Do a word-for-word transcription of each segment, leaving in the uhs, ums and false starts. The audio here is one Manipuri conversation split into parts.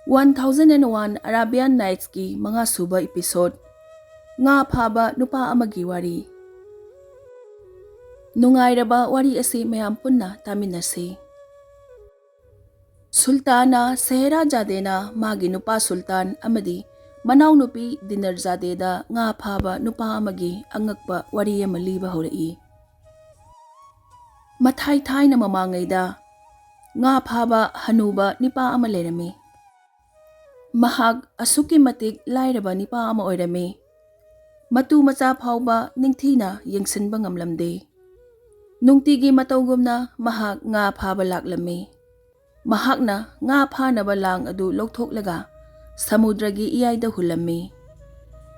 One thousand and one Arabian Nightsꯀꯤ ꯃꯉꯥꯁꯨꯕ episode, ꯉꯥ ꯐꯥꯕ ꯅꯨꯄꯥ ꯑꯃꯒꯤ ꯋꯥꯔꯤ꯫ ꯅꯨꯡꯉꯥꯏꯔꯕ ꯋꯥꯔꯤ ꯑꯁꯤ ꯃꯌꯥꯝ ꯄꯨꯟꯅ ꯇꯥꯃꯤꯟꯅꯁꯤ꯫ ꯁꯨꯜꯇꯥꯅꯥ ꯁꯦꯍꯔꯥꯖꯥꯗꯦꯅ ꯃꯥꯒꯤ ꯅꯨꯄꯥ ꯁꯨꯜꯇꯥꯟ ꯑꯃꯗꯤ ꯃꯅꯥꯎꯅꯨꯄꯤ ꯗꯤꯅꯔꯖꯥꯗꯦꯗ ꯉꯥ ꯐꯥꯕ ꯅꯨꯄꯥ ꯑꯃꯒꯤ ꯑꯉꯛꯄ ꯋꯥꯔꯤ ꯑꯃ ꯂꯤꯕ ꯍꯧꯔꯛꯏ꯫ ꯃꯊꯥꯏ ꯊꯥꯏꯅ ꯃꯃꯥꯡꯉꯩꯗ ꯉꯥ ꯐꯥꯕ ꯍꯅꯨꯕ ꯅꯤꯄꯥ ꯑꯃ ꯂꯩꯔꯝꯃꯤ꯫ ꯃꯍꯥꯛ ꯑꯁꯨꯛꯀꯤ ꯃꯇꯤꯛ ꯂꯥꯏꯔꯕ ꯅꯤꯄꯥ ꯑꯃ ꯑꯣꯏꯔꯝꯃꯤ꯫ ꯃꯇꯨ ꯃꯆꯥ ꯐꯥꯎꯕ ꯅꯤꯡꯊꯤꯅ ꯌꯦꯡꯁꯤꯟꯕ ꯉꯝꯂꯝꯗꯦ꯫ ꯅꯨꯡꯇꯤꯒꯤ ꯃꯇꯧꯒꯨꯝꯅ ꯃꯍꯥꯛ ꯉꯥ ꯐꯥꯕ ꯂꯥꯛꯂꯝꯃꯤ꯫ ꯃꯍꯥꯛꯅ ꯉꯥ ꯐꯥꯅꯕ ꯂꯥꯡ ꯑꯗꯨ ꯂꯧꯊꯣꯛꯂꯒ ꯁꯃꯨꯗ꯭ꯔꯒꯤ ꯏꯌꯥꯏꯗ ꯍꯨꯜꯂꯝꯃꯤ꯫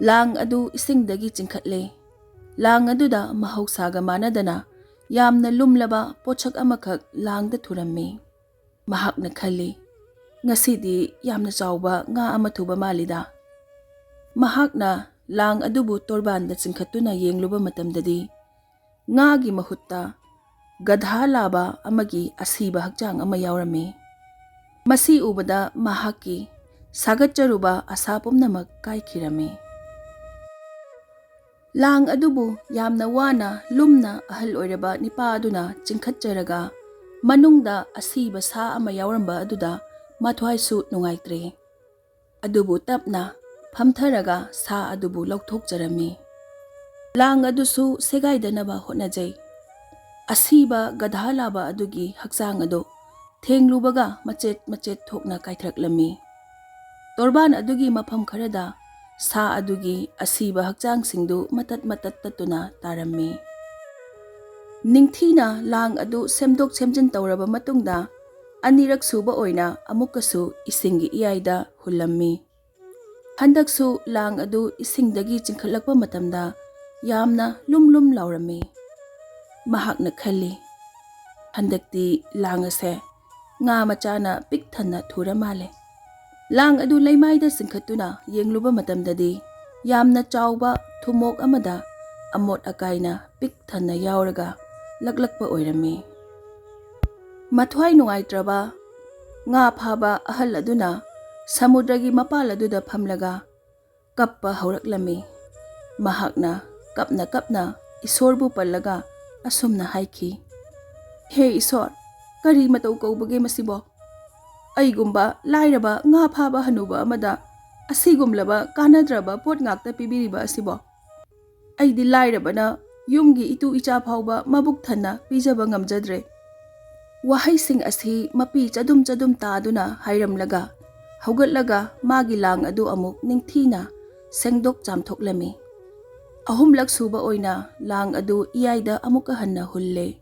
ꯂꯥꯡ ꯑꯗꯨ ꯏꯁꯤꯡꯗꯒꯤ ꯆꯤꯡꯈꯠꯂꯦ꯫ ꯂꯥꯡ ꯑꯗꯨꯗ ꯃꯍꯧꯁꯥꯒ ꯃꯥꯟꯅꯗꯅ ꯌꯥꯝꯅ ꯂꯨꯝꯂꯕ ꯄꯣꯠꯁꯛ ꯑꯃꯈꯛ ꯂꯥꯡꯗ ꯊꯨꯔꯝꯃꯤ꯫ ꯃꯍꯥꯛꯅ ꯈꯜꯂꯤ, "ꯉꯁꯤꯗꯤ ꯌꯥꯝꯅ ꯆꯥꯎꯕ ꯉꯥ ꯑꯃ ꯊꯨꯕ ꯃꯥꯜꯂꯤꯗ"꯫ ꯃꯍꯥꯛꯅ ꯂꯥꯡ ꯑꯗꯨꯕꯨ ꯇꯣꯔꯕꯥꯟꯗ ꯆꯤꯡꯈꯠꯇꯨꯅ ꯌꯦꯡꯂꯨꯕ ꯃꯇꯝꯗꯗꯤ, ꯉꯥꯒꯤ ꯃꯍꯨꯠꯇ ꯒꯙꯥ ꯂꯥꯕ ꯑꯃꯒꯤ ꯑꯁꯤꯕ ꯍꯛꯆꯥꯡ ꯑꯃ ꯌꯥꯎꯔꯝꯃꯤ꯫ ꯃꯁꯤ ꯎꯕꯗ ꯃꯍꯥꯛꯀꯤ ꯁꯥꯒꯠꯆꯔꯨꯕ ꯑꯁꯥ ꯄꯨꯝꯅꯃꯛ ꯀꯥꯏꯈꯤꯔꯝꯃꯤ꯫ ꯂꯥꯡ ꯑꯗꯨꯕꯨ ꯌꯥꯝꯅ ꯋꯥꯅ ꯂꯨꯝꯅ ꯑꯍꯜ ꯑꯣꯏꯔꯕ ꯅꯤꯄꯥ ꯑꯗꯨꯅ ꯆꯤꯡꯈꯠꯆꯔꯒ, ꯃꯅꯨꯡꯗ ꯑꯁꯤꯕ ꯁꯥ ꯑꯃ ꯌꯥꯎꯔꯝꯕ ꯑꯗꯨꯗ ꯃꯊ꯭ꯋꯥꯏꯁꯨ ꯅꯨꯡꯉꯥꯏꯇ꯭ꯔꯦ꯫ ꯑꯗꯨꯕꯨ ꯇꯞꯅ ꯐꯝꯊꯔꯒ ꯁꯥ ꯑꯗꯨꯕꯨ ꯂꯧꯊꯣꯛꯆꯔꯝꯃꯤ꯫ ꯂꯥꯡ ꯑꯗꯨꯁꯨ ꯁꯦꯒꯥꯏꯗꯅꯕ ꯍꯣꯠꯅꯖꯩ꯫ ꯑꯁꯤꯕ ꯒꯙꯥ ꯂꯥꯕ ꯑꯗꯨꯒꯤ ꯍꯛꯆꯥꯡ ꯑꯗꯨ ꯊꯦꯡꯂꯨꯕꯒ ꯃꯆꯦꯠ ꯃꯆꯦꯠ ꯊꯣꯛꯅ ꯀꯥꯏꯊꯔꯛꯂꯝꯃꯤ꯫ ꯇꯣꯔꯕꯥꯟ ꯑꯗꯨꯒꯤ ꯃꯐꯝ ꯈꯔꯗ ꯁꯥ ꯑꯗꯨꯒꯤ ꯑꯁꯤꯕ ꯍꯛꯆꯥꯡꯁꯤꯡꯗꯨ ꯃꯇꯠ ꯃꯇꯠ ꯇꯠꯇꯨꯅ ꯇꯥꯔꯝꯃꯤ꯫ ꯅꯤꯡꯊꯤꯅ ꯂꯥꯡ ꯑꯗꯨ ꯁꯦꯝꯗꯣꯛ ꯁꯦꯝꯖꯤꯟ ꯇꯧꯔꯕ ꯃꯇꯨꯡꯗ, ꯑꯅꯤꯔꯛ ꯁꯨꯕ ꯑꯣꯏꯅ ꯑꯃꯨꯛꯀꯁꯨ ꯏꯁꯤꯡꯒꯤ ꯏꯌꯥꯏꯗ ꯍꯨꯜꯂꯝꯃꯤ꯫ ꯍꯟꯗꯛꯁꯨ ꯂꯥꯡ ꯑꯗꯨ ꯏꯁꯤꯡꯗꯒꯤ ꯆꯤꯡꯈꯠꯂꯛꯄ ꯃꯇꯝꯗ ꯌꯥꯝꯅ ꯂꯨꯝ ꯂꯨꯝ ꯂꯥꯎꯔꯝꯃꯤ꯫ ꯃꯍꯥꯛꯅ ꯈꯜꯂꯤ, "ꯍꯟꯗꯛꯇꯤ ꯂꯥꯡ ꯑꯁꯦ ꯉꯥ ꯃꯆꯥꯅ ꯄꯤꯛ ꯊꯟꯅ ꯊꯨꯔ ꯃꯥꯜꯂꯦ"꯫ ꯂꯥꯡ ꯑꯗꯨ ꯂꯩꯃꯥꯏꯗ ꯆꯤꯡꯈꯠꯇꯨꯅ ꯌꯦꯡꯂꯨꯕ ꯃꯇꯝꯗꯗꯤ, ꯌꯥꯝꯅ ꯆꯥꯎꯕ ꯊꯨꯝꯃꯣꯛ ꯑꯃꯗ ꯑꯃꯣꯠ ꯑꯀꯥꯏꯅ ꯄꯤꯛ ꯊꯟꯅ ꯌꯥꯎꯔꯒ ꯂꯛꯂꯛꯄ ꯑꯣꯏꯔꯝꯃꯤ꯫ ꯃꯊ꯭ꯋꯥꯏ ꯅꯨꯡꯉꯥꯏꯇ꯭ꯔꯕ ꯉꯥ ꯐꯥꯕ ꯑꯍꯜ ꯑꯗꯨꯅ ꯁꯃꯨꯗ꯭ꯔꯒꯤ ꯃꯄꯥꯜ ꯑꯗꯨꯗ ꯐꯝꯂꯒ ꯀꯞꯄ ꯍꯧꯔꯛꯂꯝꯃꯤ꯫ ꯃꯍꯥꯛꯅ ꯀꯞꯅ ꯀꯞꯅ ꯏꯁꯣꯔꯕꯨ ꯄꯜꯂꯒ ꯑꯁꯨꯝꯅ ꯍꯥꯏꯈꯤ, "ꯍꯦ ꯏꯁꯣꯔ, ꯀꯔꯤ ꯃꯇꯧ ꯀꯧꯕꯒꯦ ꯃꯁꯤꯕꯣ? ꯑꯩꯒꯨꯝꯕ ꯂꯥꯏꯔꯕ ꯉꯥ ꯐꯥꯕ ꯍꯅꯨꯕ ꯑꯃꯗ ꯑꯁꯤꯒꯨꯝꯂꯕ ꯀꯥꯟꯅꯗ꯭ꯔꯕ ꯄꯣꯠ ꯉꯥꯛꯇ ꯄꯤꯕꯤꯔꯤꯕ ꯑꯁꯤꯕꯣ? ꯑꯩꯗꯤ ꯂꯥꯏꯔꯕꯅ ꯌꯨꯝꯒꯤ ꯏꯇꯨ ꯏꯆꯥ ꯐꯥꯎꯕ ꯃꯕꯨꯛ ꯊꯟꯅ ꯄꯤꯖꯕ ꯉꯝꯖꯗ꯭ꯔꯦ"꯫ ꯋꯥꯍꯩꯁꯤꯡ ꯑꯁꯤ ꯃꯄꯤ ꯆꯗꯨꯝ ꯆꯗꯨꯝ ꯇꯥꯗꯨꯅ ꯍꯥꯏꯔꯝꯂꯒ ꯍꯧꯒꯠꯂꯒ ꯃꯥꯒꯤ ꯂꯥꯡ ꯑꯗꯨ ꯑꯃꯨꯛ ꯅꯤꯡꯊꯤꯅ ꯁꯦꯡꯗꯣꯛ ꯆꯥꯝꯊꯣꯛꯂꯝꯃꯤ꯫ ꯑꯍꯨꯝꯂꯛ ꯁꯨꯕ ꯑꯣꯏꯅ ꯂꯥꯡ ꯑꯗꯨ ꯏꯌꯥꯏꯗ ꯑꯃꯨꯛꯀ ꯍꯟꯅ ꯍꯨꯜꯂꯦ꯫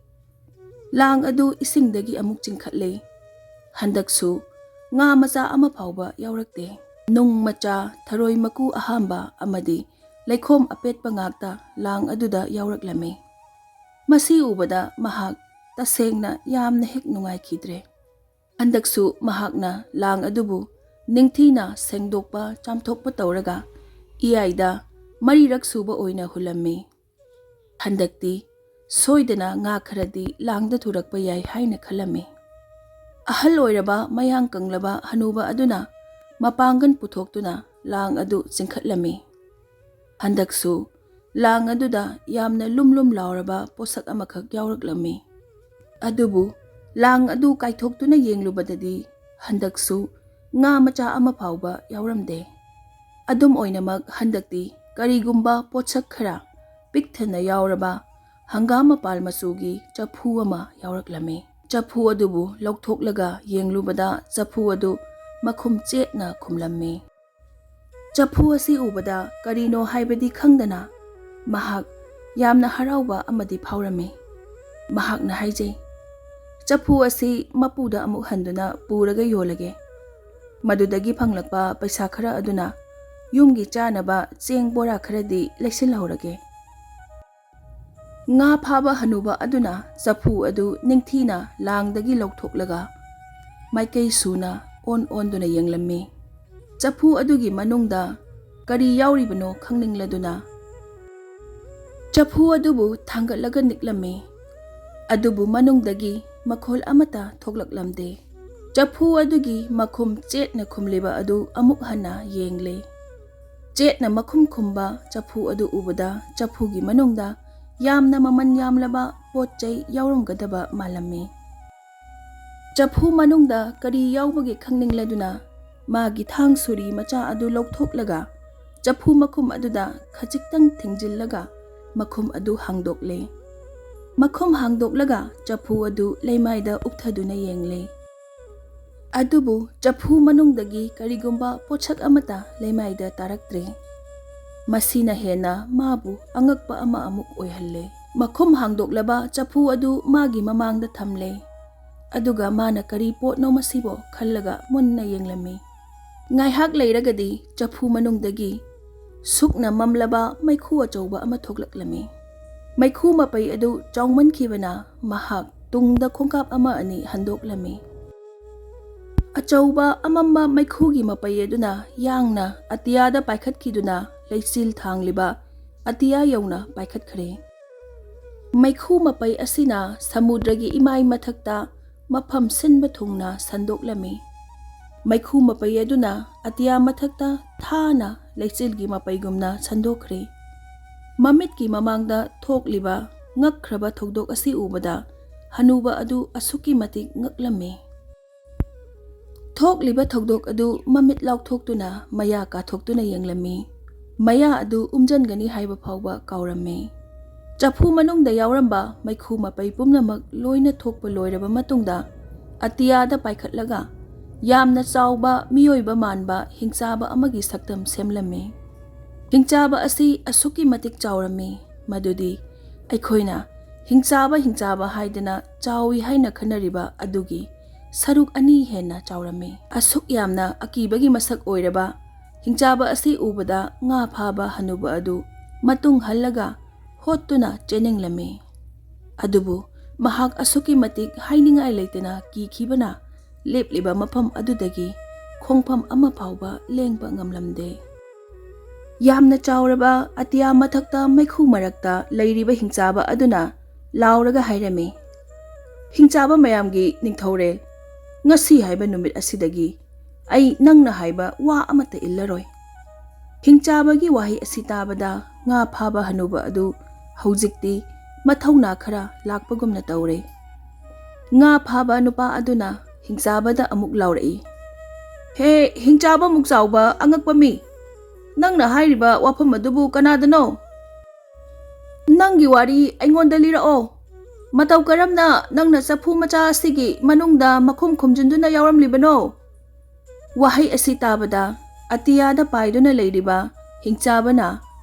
ꯂꯥꯡ ꯑꯗꯨ ꯏꯁꯤꯡꯗꯒꯤ ꯑꯃꯨꯛ ꯆꯤꯡꯈꯠꯂꯦ꯫ ꯍꯟꯗꯛꯁꯨ ꯉꯥ ꯃꯆꯥ ꯑꯃ ꯐꯥꯎꯕ ꯌꯥꯎꯔꯛꯇꯦ꯫ ꯅꯨꯡ ꯃꯆꯥ, ꯊꯔꯣꯏ ꯃꯀꯨ ꯑꯍꯥꯝꯕ ꯑꯃꯗꯤ ꯂꯩꯈꯣꯝ ꯑꯄꯦꯠꯄ ꯉꯥꯛꯇ ꯂꯥꯡ ꯑꯗꯨꯗ ꯌꯥꯎꯔꯛꯂꯝꯃꯤ꯫ ꯃꯁꯤ ꯎꯕꯗ ꯃꯍꯥꯛ ꯇꯁꯦꯡꯅ ꯌꯥꯝꯅ ꯍꯦꯛ ꯅꯨꯡꯉꯥꯏꯈꯤꯗ꯭ꯔꯦ꯫ ꯍꯟꯗꯛꯁꯨ ꯃꯍꯥꯛꯅ ꯂꯥꯡ ꯑꯗꯨꯕꯨ ꯅꯤꯡꯊꯤꯅ ꯁꯦꯡꯗꯣꯛꯄ ꯆꯥꯝꯊꯣꯛꯄ ꯇꯧꯔꯒ ꯏꯌꯥꯏꯗ ꯃꯔꯤꯔꯛ ꯁꯨꯕ ꯑꯣꯏꯅ ꯍꯨꯜꯂꯝꯃꯤ꯫ ꯍꯟꯗꯛꯇꯤ ꯁꯣꯏꯗꯅ ꯉꯥ ꯈꯔꯗꯤ ꯂꯥꯡꯗ ꯊꯨꯔꯛꯄ ꯌꯥꯏ ꯍꯥꯏꯅ ꯈꯜꯂꯝꯃꯤ꯫ ꯑꯍꯜ ꯑꯣꯏꯔꯕ ꯃꯌꯥꯡ ꯀꯪꯂꯕ ꯍꯅꯨꯕ ꯑꯗꯨꯅ ꯃꯄꯥꯡꯒꯜ ꯄꯨꯊꯣꯛꯇꯨꯅ ꯂꯥꯡ ꯑꯗꯨ ꯆꯤꯡꯈꯠꯂꯝꯃꯤ꯫ ꯍꯟꯗꯛꯁꯨ ꯂꯥꯡ ꯑꯗꯨꯗ ꯌꯥꯝꯅ ꯂꯨꯝ ꯂꯨꯝ ꯂꯥꯎꯔꯕ ꯄꯣꯠꯁꯛ ꯑꯃꯈꯛ ꯌꯥꯎꯔꯛꯂꯝꯃꯤ꯫ ꯑꯗꯨꯕꯨ ꯂꯥꯡ ꯑꯗꯨ ꯀꯥꯏꯊꯣꯛꯇꯨꯅ ꯌꯦꯡꯂꯨꯕꯗꯗꯤ ꯍꯟꯗꯛꯁꯨ ꯉꯥ ꯃꯆꯥ ꯑꯃ ꯐꯥꯎꯕ ꯌꯥꯎꯔꯝꯗꯦ꯫ ꯑꯗꯨꯝ ꯑꯣꯏꯅꯃꯛ ꯍꯟꯗꯛꯇꯤ ꯀꯔꯤꯒꯨꯝꯕ ꯄꯣꯠꯁꯛ ꯈꯔ ꯄꯤꯛꯊꯟꯅ ꯌꯥꯎꯔꯕ ꯍꯪꯒꯥꯝ ꯃꯄꯥꯜ ꯃꯆꯨꯒꯤ ꯆꯐꯨ ꯑꯃ ꯌꯥꯎꯔꯛꯂꯝꯃꯤ꯫ ꯆꯐꯨ ꯑꯗꯨꯕꯨ ꯂꯧꯊꯣꯛꯂꯒ ꯌꯦꯡꯂꯨꯕꯗ ꯆꯐꯨ ꯑꯗꯨ ꯃꯈꯨꯝ ꯆꯦꯠꯅ ꯈꯨꯝꯂꯝꯃꯤ꯫ ꯆꯐꯨ ꯑꯁꯤ ꯎꯕꯗ ꯀꯔꯤꯅꯣ ꯍꯥꯏꯕꯗꯤ ꯈꯪꯗꯅ ꯃꯍꯥꯛ ꯌꯥꯝꯅ ꯍꯔꯥꯎꯕ ꯑꯃꯗꯤ ꯐꯥꯎꯔꯝꯃꯤ꯫ ꯃꯍꯥꯛꯅ ꯍꯥꯏꯖꯩ, "ꯆꯐꯨ ꯑꯁꯤ ꯃꯄꯨꯗ ꯑꯃꯨꯛ ꯍꯟꯗꯨꯅ ꯄꯨꯔꯒ ꯌꯣꯜꯂꯒꯦ꯫ ꯃꯗꯨꯗꯒꯤ ꯐꯪꯂꯛꯄ ꯄꯩꯁꯥ ꯈꯔ ꯑꯗꯨꯅ ꯌꯨꯝꯒꯤ ꯆꯥꯅꯕ ꯆꯦꯡ ꯕꯣꯔꯥ ꯈꯔꯗꯤ ꯂꯩꯁꯤꯜꯍꯧꯔꯒꯦ"꯫ ꯉꯥ ꯐꯥꯕ ꯍꯅꯨꯕ ꯑꯗꯨꯅ ꯆꯐꯨ ꯑꯗꯨ ꯅꯤꯡꯊꯤꯅ ꯂꯥꯡꯗꯒꯤ ꯂꯧꯊꯣꯛꯂꯒ ꯃꯥꯏꯀꯩ ꯁꯨꯅ ꯑꯣꯟ ꯑꯣꯟꯗꯨꯅ ꯌꯦꯡꯂꯝꯃꯤ꯫ ꯆꯐꯨ ꯑꯗꯨꯒꯤ ꯃꯅꯨꯡꯗ ꯀꯔꯤ ꯌꯥꯎꯔꯤꯕꯅꯣ ꯈꯪꯅꯤꯡꯂꯗꯨꯅ ꯆꯐꯨ ꯑꯗꯨꯕꯨ ꯊꯥꯡꯒꯠꯂꯒ ꯅꯤꯛꯂꯝꯃꯤ꯫ ꯑꯗꯨꯕꯨ ꯃꯅꯨꯡꯗꯒꯤ ꯃꯈꯣꯜ ꯑꯃꯠꯇ ꯊꯣꯛꯂꯛꯂꯝꯗꯦ꯫ ꯆꯐꯨ ꯑꯗꯨꯒꯤ ꯃꯈꯨꯝ ꯆꯦꯠꯅ ꯈꯨꯝꯂꯤꯕ ꯑꯗꯨ ꯑꯃꯨꯛ ꯍꯟꯅ ꯌꯦꯡꯂꯦ꯫ ꯆꯦꯠꯅ ꯃꯈꯨꯝ ꯈꯨꯝꯕ ꯆꯐꯨ ꯑꯗꯨ ꯎꯕꯗ ꯆꯐꯨꯒꯤ ꯃꯅꯨꯡꯗ ꯌꯥꯝꯅ ꯃꯃꯜ ꯌꯥꯝꯂꯕ ꯄꯣꯠ ꯆꯩ ꯌꯥꯎꯔꯝꯒꯗꯕ ꯃꯥꯜꯂꯝꯃꯤ꯫ ꯆꯐꯨ ꯃꯅꯨꯡꯗ ꯀꯔꯤ ꯌꯥꯎꯕꯒꯦ ꯈꯪꯅꯤꯡꯂꯗꯨꯅ ꯃꯥꯒꯤ ꯊꯥꯡ ꯁꯨꯔꯤ ꯃꯆꯥ ꯑꯗꯨ ꯂꯧꯊꯣꯛꯂꯒ ꯆꯐꯨ ꯃꯈꯨꯝ ꯑꯗꯨꯗ ꯈꯖꯤꯛꯇꯪ ꯊꯤꯡꯖꯤꯜꯂꯒ ꯃꯈꯨꯝ ꯑꯗꯨ ꯍꯥꯡꯗꯣꯛꯂꯦ꯫ ꯃꯈꯨꯝ ꯍꯥꯡꯗꯣꯛꯂꯒ ꯆꯐꯨ ꯑꯗꯨ ꯂꯩꯃꯥꯏꯗ ꯎꯞꯊꯗꯨꯅ ꯌꯦꯡꯂꯦ꯫ ꯑꯗꯨꯕꯨ ꯆꯐꯨ ꯃꯅꯨꯡꯗꯒꯤ ꯀꯔꯤꯒꯨꯝꯕ ꯄꯣꯠꯁꯛ ꯑꯃꯠꯇ ꯂꯩꯃꯥꯏꯗ ꯇꯥꯔꯛꯇ꯭ꯔꯦ꯫ ꯃꯁꯤꯅ ꯍꯦꯟꯅ ꯃꯥꯕꯨ ꯑꯉꯛꯄ ꯑꯃ ꯑꯃꯨꯛ ꯑꯣꯏꯍꯜꯂꯦ꯫ ꯃꯈꯨꯝ ꯍꯥꯡꯗꯣꯛꯂꯕ ꯆꯐꯨ ꯑꯗꯨ ꯃꯥꯒꯤ ꯃꯃꯥꯡꯗ ꯊꯝꯂꯦ꯫ ꯑꯗꯨꯒ ꯃꯥꯅ ꯀꯔꯤ ꯄꯣꯠꯅꯣ ꯃꯁꯤꯕꯣ ꯈꯜꯂꯒ ꯃꯨꯟꯅ ꯌꯦꯡꯂꯝꯃꯤ꯫ ꯉꯥꯏꯍꯥꯛ ꯂꯩꯔꯒꯗꯤ ꯆꯐꯨ ꯃꯅꯨꯡꯗꯒꯤ ꯁꯨꯛꯅ ꯃꯝꯂꯕ ꯃꯩꯈꯨ ꯑꯆꯧꯕ ꯑꯃ ꯊꯣꯛꯂꯛꯂꯝꯃꯤ꯫ ꯃꯩꯈꯨ ꯃꯄꯩ ꯑꯗꯨ ꯆꯥꯎꯃꯟꯈꯤꯕꯅ ꯃꯍꯥꯛ ꯇꯨꯡꯗ ꯈꯣꯡꯀꯥꯞ ꯑꯃ ꯑꯅꯤ ꯍꯟꯗꯣꯛꯂꯝꯃꯤ꯫ ꯑꯆꯧꯕ ꯑꯃꯝꯕ ꯃꯩꯈꯨꯒꯤ ꯃꯄꯩ ꯑꯗꯨꯅ ꯌꯥꯡꯅ ꯑꯇꯤꯌꯥꯗ ꯄꯥꯏꯈꯠꯈꯤꯗꯨꯅ ꯂꯩꯆꯤꯜ ꯊꯥꯡꯂꯤꯕ ꯑꯇꯤꯌꯥ ꯌꯧꯅ ꯄꯥꯏꯈꯠꯈ꯭ꯔꯦ꯫ ꯃꯩꯈꯨ ꯃꯄꯩ ꯑꯁꯤꯅ ꯁꯃꯨꯗ꯭ꯔꯒꯤ ꯏꯃꯥꯏ ꯃꯊꯛꯇ ꯃꯐꯝ ꯁꯤꯟꯕ ꯊꯨꯡꯅ ꯁꯟꯗꯣꯛꯂꯝꯃꯤ꯫ ꯃꯩꯈꯨ ꯃꯄꯩ ꯑꯗꯨꯅ ꯑꯇꯤꯌꯥ ꯃꯊꯛꯇ ꯊꯥꯅ ꯂꯩꯆꯤꯜꯒꯤ ꯃꯄꯩꯒꯨꯝꯅ ꯁꯟꯗꯣꯛꯈ꯭ꯔꯦ꯫ ꯃꯃꯤꯠꯀꯤ ꯃꯃꯥꯡꯗ ꯊꯣꯛꯂꯤꯕ ꯉꯛꯈ꯭ꯔꯕ ꯊꯧꯗꯣꯛ ꯑꯁꯤ ꯎꯕꯗ ꯍꯅꯨꯕ ꯑꯗꯨ ꯑꯁꯨꯛꯀꯤ ꯃꯇꯤꯛ ꯉꯛꯂꯝꯃꯤ꯫ ꯊꯣꯛꯂꯤꯕ ꯊꯧꯗꯣꯛ ꯑꯗꯨ ꯃꯃꯤꯠ ꯂꯥꯎꯊꯣꯛꯇꯨꯅ ꯃꯌꯥ ꯀꯥꯊꯣꯛꯇꯨꯅ ꯌꯦꯡꯂꯝꯃꯤ꯫ ꯃꯌꯥ ꯑꯗꯨ ꯎꯝꯖꯟꯒꯅꯤ ꯍꯥꯏꯕ ꯐꯥꯎꯕ ꯀꯥꯎꯔꯝꯃꯤ꯫ ꯆꯐꯨ ꯃꯅꯨꯡꯗ ꯌꯥꯎꯔꯝꯕ ꯃꯩꯈꯨ ꯃꯄꯩ ꯄꯨꯝꯅꯃꯛ ꯂꯣꯏꯅ ꯊꯣꯛꯄ ꯂꯣꯏꯔꯕ ꯃꯇꯨꯡꯗ ꯑꯇꯤꯌꯥꯗ ꯄꯥꯏꯈꯠꯂꯒ ꯌꯥꯝꯅ ꯆꯥꯎꯕ ꯃꯤꯑꯣꯏꯕ ꯃꯥꯟꯕ ꯍꯤꯡꯆꯥꯕ ꯑꯃꯒꯤ ꯁꯛꯇꯝ ꯁꯦꯝꯂꯝꯃꯤ꯫ ꯍꯤꯡꯆꯥꯕ ꯑꯁꯤ ꯑꯁꯨꯛꯀꯤ ꯃꯇꯤꯛ ꯆꯥꯎꯔꯝꯃꯤ ꯃꯗꯨꯗꯤ ꯑꯩꯈꯣꯏꯅ ꯍꯤꯡꯆꯥꯕ ꯍꯤꯡꯆꯥꯕ ꯍꯥꯏꯗꯅ ꯆꯥꯎꯏ ꯍꯥꯏꯅ ꯈꯟꯅꯔꯤꯕ ꯑꯗꯨꯒꯤ ꯁꯔꯨꯛ ꯑꯅꯤ ꯍꯦꯟꯅ ꯆꯥꯎꯔꯝꯃꯤ꯫ ꯑꯁꯨꯛ ꯌꯥꯝꯅ ꯑꯀꯤꯕꯒꯤ ꯃꯁꯛ ꯑꯣꯏꯔꯕ ꯍꯤꯡꯆꯥꯕ ꯑꯁꯤ ꯎꯕꯗ ꯉꯥ ꯐꯥꯕ ꯍꯅꯨꯕ ꯑꯗꯨ ꯃꯇꯨꯡ ꯍꯜꯂꯒ ꯍꯣꯠꯇꯨꯅ ꯆꯦꯟꯅꯤꯡꯂꯝꯃꯤ꯫ ꯑꯗꯨꯕꯨ ꯃꯍꯥꯛ ꯑꯁꯨꯛꯀꯤ ꯃꯇꯤꯛ ꯍꯥꯏꯅꯤꯡꯉꯥꯏ ꯂꯩꯇꯅ ꯀꯤꯈꯤꯕꯅ ꯂꯦꯞꯂꯤꯕ ꯃꯐꯝ ꯑꯗꯨꯗꯒꯤ ꯈꯣꯡꯐꯝ ꯑꯃ ꯐꯥꯎꯕ ꯂꯦꯡꯕ ꯉꯝꯂꯝꯗꯦ꯫ ꯌꯥꯝꯅ ꯆꯥꯎꯔꯕ ꯑꯇꯤꯌꯥ ꯃꯊꯛꯇ ꯃꯩꯈꯨ ꯃꯔꯛꯇ ꯂꯩꯔꯤꯕ ꯍꯤꯡꯆꯥꯕ ꯑꯗꯨꯅ ꯂꯥꯎꯔꯒ ꯍꯥꯏꯔꯝꯃꯤ, "ꯍꯤꯡꯆꯥꯕ ꯃꯌꯥꯝꯒꯤ ꯅꯤꯡꯊꯧꯔꯦꯜ, ꯉꯁꯤ ꯍꯥꯏꯕ ꯅꯨꯃꯤꯠ ꯑꯁꯤꯗꯒꯤ ꯑꯩ ꯅꯪꯅ ꯍꯥꯏꯕ ꯋꯥ ꯑꯃꯠꯇ ꯏꯜꯂꯔꯣꯏ꯫ ꯍꯤꯡꯆꯥꯕꯒꯤ ꯋꯥꯍꯩ ꯑꯁꯤ ꯇꯥꯕꯗ ꯉꯥ ꯐꯥꯕ ꯍꯅꯨꯕ ꯑꯗꯨ ꯍꯧꯖꯤꯛꯇꯤ ꯃꯊꯧꯅꯥ ꯈꯔ ꯂꯥꯛꯄꯒꯨꯝꯅ ꯇꯧꯔꯦ꯫ ꯉꯥ ꯐꯥꯕ ꯅꯨꯄꯥ ꯑꯗꯨꯅ ꯍꯤꯡꯆꯥꯕꯗ ꯑꯃꯨꯛ ꯂꯥꯎꯔꯛꯏ, "ꯍꯦ, ꯍꯤꯡꯆꯥꯕ ꯃꯨꯛ ꯆꯥꯎꯕ ꯑꯉꯛꯄ ꯃꯤ, ꯅꯪꯅ ꯍꯥꯏꯔꯤꯕ ꯋꯥꯐꯝ ꯑꯗꯨꯕꯨ ꯀꯅꯥꯗꯅꯣ? ꯅꯪꯒꯤ ꯋꯥꯔꯤ ꯑꯩꯉꯣꯟꯗ ꯂꯤꯔꯛꯑꯣ꯫ ꯃꯇꯧ ꯀꯔꯝꯅ ꯅꯪꯅ ꯆꯐꯨ ꯃꯆꯥ ꯑꯁꯤꯒꯤ ꯃꯅꯨꯡꯗ ꯃꯈꯨꯝ ꯈꯨꯝꯖꯤꯟꯗꯨꯅ ꯌꯥꯎꯔꯝꯂꯤꯕꯅꯣ?" ꯋꯥꯍꯩ ꯑꯁꯤ ꯇꯥꯕꯗ ꯑꯇꯤꯌꯥꯗ ꯄꯥꯏꯗꯨꯅ ꯂꯩꯔꯤꯕ ꯍꯤꯡꯆꯥꯕꯅ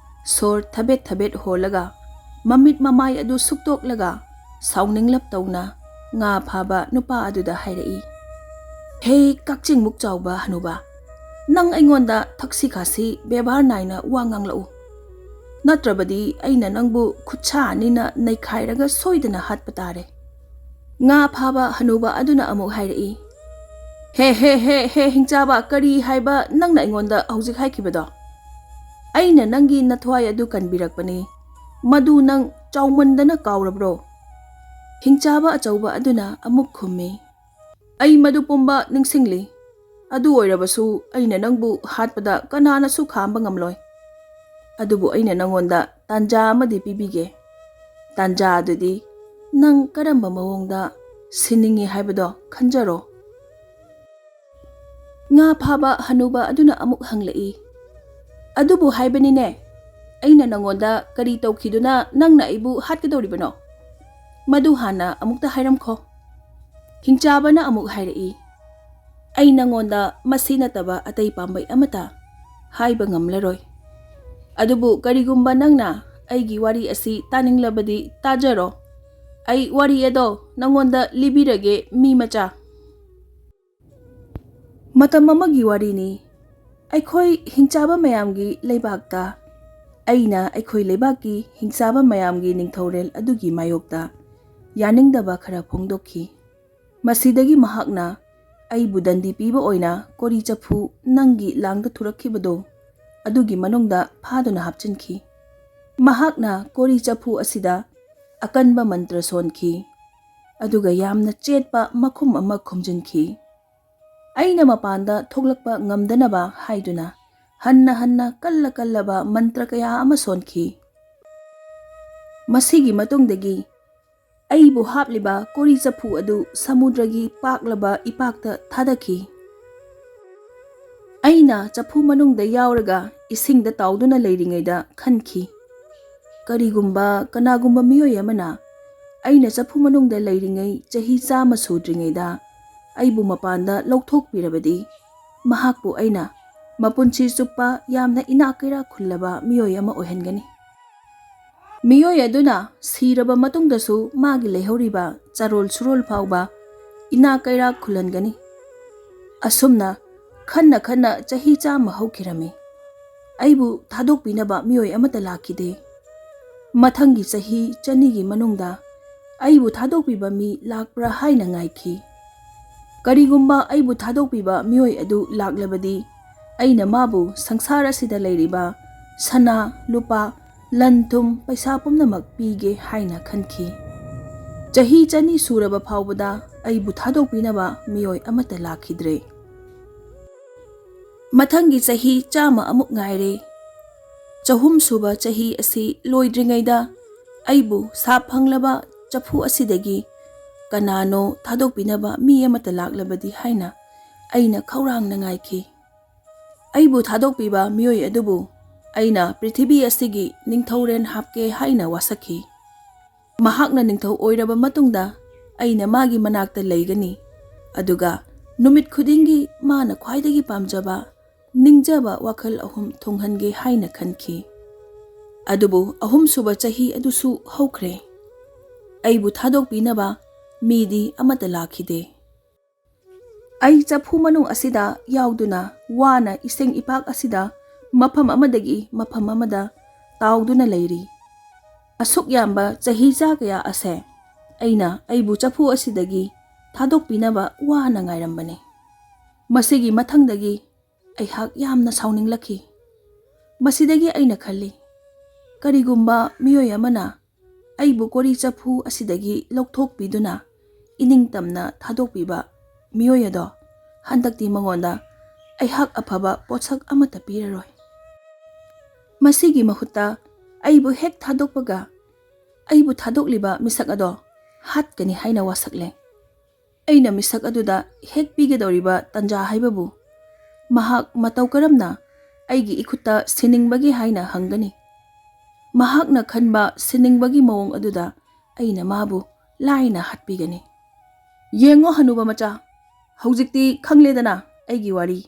ꯁꯣꯔ ꯊꯕꯦꯠ ꯊꯕꯦꯠ ꯍꯣꯜꯂꯒ ꯃꯃꯤꯠ ꯃꯃꯥꯏ ꯑꯗꯨ ꯁꯨꯛꯇꯣꯛꯂꯒ ꯁꯥꯎꯅꯤꯡꯂꯞ ꯇꯧꯅ ꯉꯥ ꯐꯥꯕ ꯅꯨꯄꯥ ꯑꯗꯨꯗ ꯍꯥꯏꯔꯛꯏ, "ꯍꯦ, ꯀꯛꯆꯤꯡꯃꯨꯛ ꯆꯥꯎꯕ ꯍꯅꯨꯕ, ꯅꯪ ꯑꯩꯉꯣꯟꯗ ꯊꯛꯁꯤ ꯈꯥꯁꯤ ꯕꯦꯕꯥꯔ ꯅꯥꯏꯅ ꯋꯥ ꯉꯥꯡꯂꯛꯎ꯫ ꯅꯠꯇ꯭ꯔꯕꯗꯤ ꯑꯩꯅ ꯅꯪꯕꯨ ꯈꯨꯠꯁꯥ ꯑꯅꯤꯅ ꯅꯩꯈꯥꯏꯔꯒ ꯁꯣꯏꯗꯅ ꯍꯥꯠꯄ ꯇꯥꯔꯦ꯫" ꯉꯥ ꯐꯥꯕ ꯍꯅꯨꯕ ꯑꯗꯨꯅ ꯑꯃꯨꯛ ꯍꯥꯏꯔꯛꯏ, "ꯍꯦ, ꯍꯦ, ꯍꯦ, ꯍꯦ, ꯍꯤꯡꯆꯥꯕ, ꯀꯔꯤ ꯍꯥꯏꯕ ꯅꯪꯅ ꯑꯩꯉꯣꯟꯗ ꯍꯧꯖꯤꯛ ꯍꯥꯏꯈꯤꯕꯗꯣ? ꯑꯩꯅ ꯅꯪꯒꯤ ꯅꯊ꯭ꯋꯥꯏ ꯑꯗꯨ ꯀꯟꯕꯤꯔꯛꯄꯅꯤ꯫ ꯃꯗꯨ ꯅꯪ ꯆꯥꯎꯃꯟꯗꯅ ꯀꯥꯎꯔꯕ꯭ꯔꯣ?" ꯍꯤꯡꯆꯥꯕ ꯑꯆꯧꯕ ꯑꯗꯨꯅ ꯑꯃꯨꯛ ꯈꯨꯝꯃꯤ, "ꯑꯩ ꯃꯗꯨ ꯄꯨꯝꯕ ꯅꯤꯡꯁꯤꯡꯂꯤ꯫ ꯑꯗꯨ ꯑꯣꯏꯔꯕꯁꯨ ꯑꯩꯅ ꯅꯪꯕꯨ ꯍꯥꯠꯄꯗ ꯀꯅꯥꯅꯁꯨ ꯈꯥꯝꯕ ꯉꯝꯂꯣꯏ꯫ ꯑꯗꯨꯕꯨ ꯑꯩꯅ ꯅꯪꯉꯣꯟꯗ ꯇꯥꯟꯖꯥ ꯑꯃꯗꯤ ꯄꯤꯕꯤꯒꯦ꯫ ꯇꯥꯟꯖꯥ ꯑꯗꯨꯗꯤ ꯅꯪ ꯀꯔꯝꯕ ꯃꯑꯣꯡꯗ ꯁꯤꯟꯅꯤꯡꯏ ꯍꯥꯏꯕꯗꯣ ꯈꯟꯖꯔꯣ꯫" ꯉꯥ ꯐꯥꯕ ꯍꯅꯨꯕ ꯑꯗꯨꯅ ꯑꯃꯨꯛ ꯍꯪꯂꯛꯏ, "ꯑꯗꯨꯕꯨ ꯍꯥꯏꯕꯅꯤꯅꯦ, ꯑꯩꯅ ꯅꯪꯉꯣꯟꯗ ꯀꯔꯤ ꯇꯧꯈꯤꯗꯨꯅ ꯅꯪꯅ ꯑꯩꯕꯨ ꯍꯥꯠꯀꯗꯧꯔꯤꯕꯅꯣ? ꯃꯗꯨ ꯍꯥꯟꯅ ꯑꯃꯨꯛꯇ ꯍꯥꯏꯔꯝꯈꯣ꯫" ꯍꯤꯡꯆꯥꯕꯅ ꯑꯃꯨꯛ ꯍꯥꯏꯔꯛꯏ, "ꯑꯩ ꯅꯪꯉꯣꯟꯗ ꯃꯁꯤ ꯅꯠꯇꯕ ꯑꯇꯩ ꯄꯥꯝꯕꯩ ꯑꯃꯠꯇ ꯍꯥꯏꯕ ꯉꯝꯂꯔꯣꯏ꯫ ꯑꯗꯨꯕꯨ ꯀꯔꯤꯒꯨꯝꯕ ꯅꯪꯅ ꯑꯩꯒꯤ ꯋꯥꯔꯤ ꯑꯁꯤ ꯇꯥꯅꯤꯡꯂꯕꯗꯤ ꯇꯥꯖꯔꯣ꯫ ꯑꯩ ꯋꯥꯔꯤ ꯑꯗꯣ ꯅꯪꯉꯣꯟꯗ ꯂꯤꯕꯤꯔꯒꯦ, ꯃꯤ ꯃꯆꯥ꯫ ꯃꯇꯝ ꯑꯃꯒꯤ ꯋꯥꯔꯤꯅꯤ꯫ ꯑꯩꯈꯣꯏ ꯍꯤꯡꯆꯥꯕ ꯃꯌꯥꯝꯒꯤ ꯂꯩꯕꯥꯛꯇ ꯑꯩꯅ ꯑꯩꯈꯣꯏ ꯂꯩꯕꯥꯛꯀꯤ ꯍꯤꯡꯆꯥꯕ ꯃꯌꯥꯝꯒꯤ ꯅꯤꯡꯊꯧꯔꯦꯜ ꯑꯗꯨꯒꯤ ꯃꯥꯌꯣꯛꯇ ꯌꯥꯅꯤꯡꯗꯕ ꯈꯔ ꯐꯣꯡꯗꯣꯛꯈꯤ꯫ ꯃꯁꯤꯗꯒꯤ ꯃꯍꯥꯛꯅ ꯑꯩꯕꯨ ꯗꯟꯗꯤ ꯄꯤꯕ ꯑꯣꯏꯅ ꯀꯣꯔꯤ ꯆꯐꯨ ꯅꯪꯒꯤ ꯂꯥꯡꯗ ꯊꯨꯔꯛꯈꯤꯕꯗꯣ, ꯑꯗꯨꯒꯤ ꯃꯅꯨꯡꯗ ꯐꯥꯗꯨꯅ ꯍꯥꯞꯆꯤꯟꯈꯤ꯫ ꯃꯍꯥꯛꯅ ꯀꯣꯔꯤ ꯆꯐꯨ ꯑꯁꯤꯗ ꯑꯀꯟꯕ ꯃꯟꯇ꯭ꯔ ꯁꯣꯟꯈꯤ꯫ ꯑꯗꯨꯒ ꯌꯥꯝꯅ ꯆꯦꯠꯄ ꯃꯈꯨꯝ ꯑꯃ ꯈꯨꯝꯖꯤꯟꯈꯤ꯫ ꯑꯩꯅ ꯃꯄꯥꯟꯗ ꯊꯣꯛꯂꯛꯄ ꯉꯝꯗꯅꯕ ꯍꯥꯏꯗꯨꯅ ꯍꯟꯅ ꯍꯟꯅ ꯀꯜꯂ ꯀꯜꯂꯕ ꯃꯟꯇ꯭ꯔ ꯀꯌꯥ ꯑꯃ ꯁꯣꯟꯈꯤ꯫ ꯃꯁꯤꯒꯤ ꯃꯇꯨꯡꯗꯒꯤ ꯑꯩꯕꯨ ꯍꯥꯞꯂꯤꯕ ꯀꯣꯔꯤ ꯆꯐꯨ ꯑꯗꯨ ꯁꯃꯨꯗ꯭ꯔꯒꯤ ꯄꯥꯛꯂꯕ ꯏꯄꯥꯛꯇ ꯊꯥꯗꯈꯤ꯫ ꯑꯩꯅ ꯆꯐꯨ ꯃꯅꯨꯡꯗ ꯌꯥꯎꯔꯒ ꯏꯁꯤꯡꯗ ꯇꯥꯎꯗꯨꯅ ꯂꯩꯔꯤꯉꯩꯗ ꯈꯟꯈꯤ, "ꯀꯔꯤꯒꯨꯝꯕ ꯀꯅꯥꯒꯨꯝꯕ ꯃꯤꯑꯣꯏ ꯑꯃꯅ ꯑꯩꯅ ꯆꯐꯨ ꯃꯅꯨꯡꯗ ꯂꯩꯔꯤꯉꯩ ꯆꯍꯤ ꯆꯥꯝꯃ ꯁꯨꯗ꯭ꯔꯤꯉꯩꯗ ꯑꯩꯕꯨ ꯃꯄꯥꯟꯗ ꯂꯧꯊꯣꯛꯄꯤꯔꯕꯗꯤ, ꯃꯍꯥꯛꯄꯨ ꯑꯩꯅ ꯃꯄꯨꯟꯁꯤ ꯆꯨꯞꯄ ꯌꯥꯝꯅ ꯏꯅꯥꯛ ꯀꯩꯔꯥꯛ ꯈꯨꯜꯂꯕ ꯃꯤꯑꯣꯏ ꯑꯃ ꯑꯣꯏꯍꯟꯒꯅꯤ꯫ ꯃꯤꯑꯣꯏ ꯑꯗꯨꯅ ꯁꯤꯔꯕ ꯃꯇꯨꯡꯗꯁꯨ ꯃꯥꯒꯤ ꯂꯩꯍꯧꯔꯤꯕ ꯆꯥꯔꯣꯜ ꯁꯨꯔꯣꯜ ꯐꯥꯎꯕ ꯏꯅꯥꯛ ꯀꯩꯔꯥꯛ ꯈꯨꯜꯍꯟꯒꯅꯤ꯫" ꯑꯁꯨꯝꯅ ꯈꯟꯅ ꯈꯟꯅ ꯆꯍꯤ ꯆꯥꯝꯃ ꯍꯧꯈꯤꯔꯝꯃꯤ꯫ ꯑꯩꯕꯨ ꯊꯥꯗꯣꯛꯄꯤꯅꯕ ꯃꯤꯑꯣꯏ ꯑꯃꯠꯇ ꯂꯥꯛꯈꯤꯗꯦ꯫ ꯃꯊꯪꯒꯤ ꯆꯍꯤ ꯆꯅꯤꯒꯤ ꯃꯅꯨꯡꯗ ꯑꯩꯕꯨ ꯊꯥꯗꯣꯛꯄꯤꯕ ꯃꯤ ꯂꯥꯛꯄ꯭ꯔꯥ ꯍꯥꯏꯅ ꯉꯥꯏꯈꯤ꯫ ꯀꯔꯤꯒꯨꯝꯕ ꯑꯩꯕꯨ ꯊꯥꯗꯣꯛꯄꯤꯕ ꯃꯤꯑꯣꯏ ꯑꯗꯨ ꯂꯥꯛꯂꯕꯗꯤ, ꯑꯩꯅ ꯃꯥꯕꯨ ꯁꯪꯁꯥꯔ ꯑꯁꯤꯗ ꯂꯩꯔꯤꯕ ꯁꯅꯥ, ꯂꯨꯄꯥ, ꯂꯟ ꯊꯨꯝ, ꯄꯩꯁꯥ ꯄꯨꯝꯅꯃꯛ ꯄꯤꯒꯦ ꯍꯥꯏꯅ ꯈꯟꯈꯤ꯫ ꯆꯍꯤ ꯆꯅꯤ ꯁꯨꯔꯕ ꯐꯥꯎꯕꯗ ꯑꯩꯕꯨ ꯊꯥꯗꯣꯛꯄꯤꯅꯕ ꯃꯤꯑꯣꯏ ꯑꯃꯠꯇ ꯂꯥꯛꯈꯤꯗ꯭ꯔꯦ꯫ ꯃꯊꯪꯒꯤ ꯆꯍꯤ ꯆꯥꯝꯃ ꯑꯃꯨꯛ ꯉꯥꯏꯔꯦ꯫ ꯆꯍꯨꯝ ꯁꯨꯕ ꯆꯍꯤ ꯑꯁꯤ ꯂꯣꯏꯗ꯭ꯔꯤꯉꯩꯗ ꯑꯩꯕꯨ ꯁꯥꯞ ꯐꯪꯂꯕ ꯆꯐꯨ ꯑꯁꯤꯗꯒꯤ ꯀꯅꯥꯅꯣ ꯊꯥꯗꯣꯛꯄꯤꯅꯕ ꯃꯤ ꯑꯃꯠꯇ ꯂꯥꯛꯂꯕꯗꯤ ꯍꯥꯏꯅ ꯑꯩꯅ ꯈꯧꯔꯥꯡꯅ ꯉꯥꯏꯈꯤ꯫ ꯑꯩꯕꯨ ꯊꯥꯗꯣꯛꯄꯤꯕ ꯃꯤꯑꯣꯏ ꯑꯗꯨꯕꯨ ꯑꯩꯅ ꯄ꯭ꯔꯤꯊꯤꯕꯤ ꯑꯁꯤꯒꯤ ꯅꯤꯡꯊꯧꯔꯦꯟ ꯍꯥꯞꯀꯦ ꯍꯥꯏꯅ ꯋꯥꯁꯛꯈꯤ꯫ ꯃꯍꯥꯛꯅ ꯅꯤꯡꯊꯧ ꯑꯣꯏꯔꯕ ꯃꯇꯨꯡꯗ ꯑꯩꯅ ꯃꯥꯒꯤ ꯃꯅꯥꯛꯇ ꯂꯩꯒꯅꯤ, ꯑꯗꯨꯒ ꯅꯨꯃꯤꯠ ꯈꯨꯗꯤꯡꯒꯤ ꯃꯥꯅ ꯈ꯭ꯋꯥꯏꯗꯒꯤ ꯄꯥꯝꯖꯕ, ꯅꯤꯡꯖꯕ ꯋꯥꯈꯜ ꯑꯍꯨꯝ ꯊꯨꯡꯍꯟꯒꯦ ꯍꯥꯏꯅ ꯈꯟꯈꯤ꯫ ꯑꯗꯨꯕꯨ ꯑꯍꯨꯝꯁꯨꯕ ꯆꯍꯤ ꯑꯗꯨꯁꯨ ꯍꯧꯈ꯭ꯔꯦ꯫ ꯑꯩꯕꯨ ꯊꯥꯗꯣꯛꯄꯤꯅꯕ ꯃꯤꯗꯤ ꯑꯃꯠꯇ ꯂꯥꯛꯈꯤꯗꯦ꯫ ꯑꯩ ꯆꯐꯨ ꯃꯅꯨꯡ ꯑꯁꯤꯗ ꯌꯥꯎꯗꯨꯅ ꯋꯥꯅ ꯏꯁꯤꯡ ꯏꯄꯥꯛ ꯑꯁꯤꯗ ꯃꯐꯝ ꯑꯃꯗꯒꯤ ꯃꯐꯝ ꯑꯃꯗ ꯇꯥꯎꯗꯨꯅ ꯂꯩꯔꯤ꯫ ꯑꯁꯨꯛ ꯌꯥꯝꯕ ꯆꯍꯤ ꯆꯥ ꯀꯌꯥ ꯑꯁꯦ ꯑꯩꯅ ꯑꯩꯕꯨ ꯆꯐꯨ ꯑꯁꯤꯗꯒꯤ ꯊꯥꯗꯣꯛꯄꯤꯅꯕ ꯋꯥꯅ ꯉꯥꯏꯔꯝꯕꯅꯤ꯫ ꯃꯁꯤꯒꯤ ꯃꯊꯪꯗꯒꯤ ꯑꯩꯍꯥꯛ ꯌꯥꯝꯅ ꯁꯥꯎꯅꯤꯡꯂꯛꯈꯤ꯫ ꯃꯁꯤꯗꯒꯤ ꯑꯩꯅ ꯈꯜꯂꯤ, ꯀꯔꯤꯒꯨꯝꯕ ꯃꯤꯑꯣꯏ ꯑꯃꯅ ꯑꯩꯕꯨ ꯀꯣꯔꯤ ꯆꯐꯨ ꯑꯁꯤꯗꯒꯤ ꯂꯧꯊꯣꯛꯄꯤꯗꯨꯅ ꯏꯅꯤꯡꯇꯝꯅ ꯊꯥꯗꯣꯛꯄꯤꯕ ꯃꯤꯑꯣꯏ ꯑꯗꯣ ꯍꯟꯗꯛꯇꯤ ꯃꯉꯣꯟꯗ ꯑꯩꯍꯥꯛ ꯑꯐꯕ ꯄꯣꯠꯁꯛ ꯑꯃꯠꯇ ꯄꯤꯔꯔꯣꯏ꯫ ꯃꯁꯤꯒꯤ ꯃꯍꯨꯠꯇ ꯑꯩꯕꯨ ꯍꯦꯛ ꯊꯥꯗꯣꯛꯄꯒ ꯑꯩꯕꯨ ꯊꯥꯗꯣꯛꯂꯤꯕ ꯃꯤꯁꯛ ꯑꯗꯣ ꯍꯥꯠꯀꯅꯤ ꯍꯥꯏꯅ ꯋꯥꯁꯛꯂꯦ꯫ ꯑꯩꯅ ꯃꯤꯁꯛ ꯑꯗꯨꯗ ꯍꯦꯛ ꯄꯤꯒꯗꯧꯔꯤꯕ ꯇꯟꯖꯥ ꯍꯥꯏꯕꯕꯨ ꯃꯍꯥꯛ ꯃꯇꯧ ꯀꯔꯝꯅ ꯑꯩꯒꯤ ꯏꯈꯨꯠꯇ ꯁꯤꯅꯤꯡꯕꯒꯦ ꯍꯥꯏꯅ ꯍꯪꯒꯅꯤ꯫ ꯃꯍꯥꯛꯅ ꯈꯟꯕ ꯁꯤꯅꯤꯡꯕꯒꯤ ꯃꯑꯣꯡ ꯑꯗꯨꯗ ꯑꯩꯅ ꯃꯥꯕꯨ ꯂꯥꯏꯅ ꯍꯥꯠꯄꯤꯒꯅꯤ꯫ ꯌꯦꯡꯉꯣ ꯍꯅꯨꯕ ꯃꯆꯥ, ꯍꯧꯖꯤꯛꯇꯤ ꯈꯪꯂꯦꯗꯅ ꯑꯩꯒꯤ ꯋꯥꯔꯤ꯫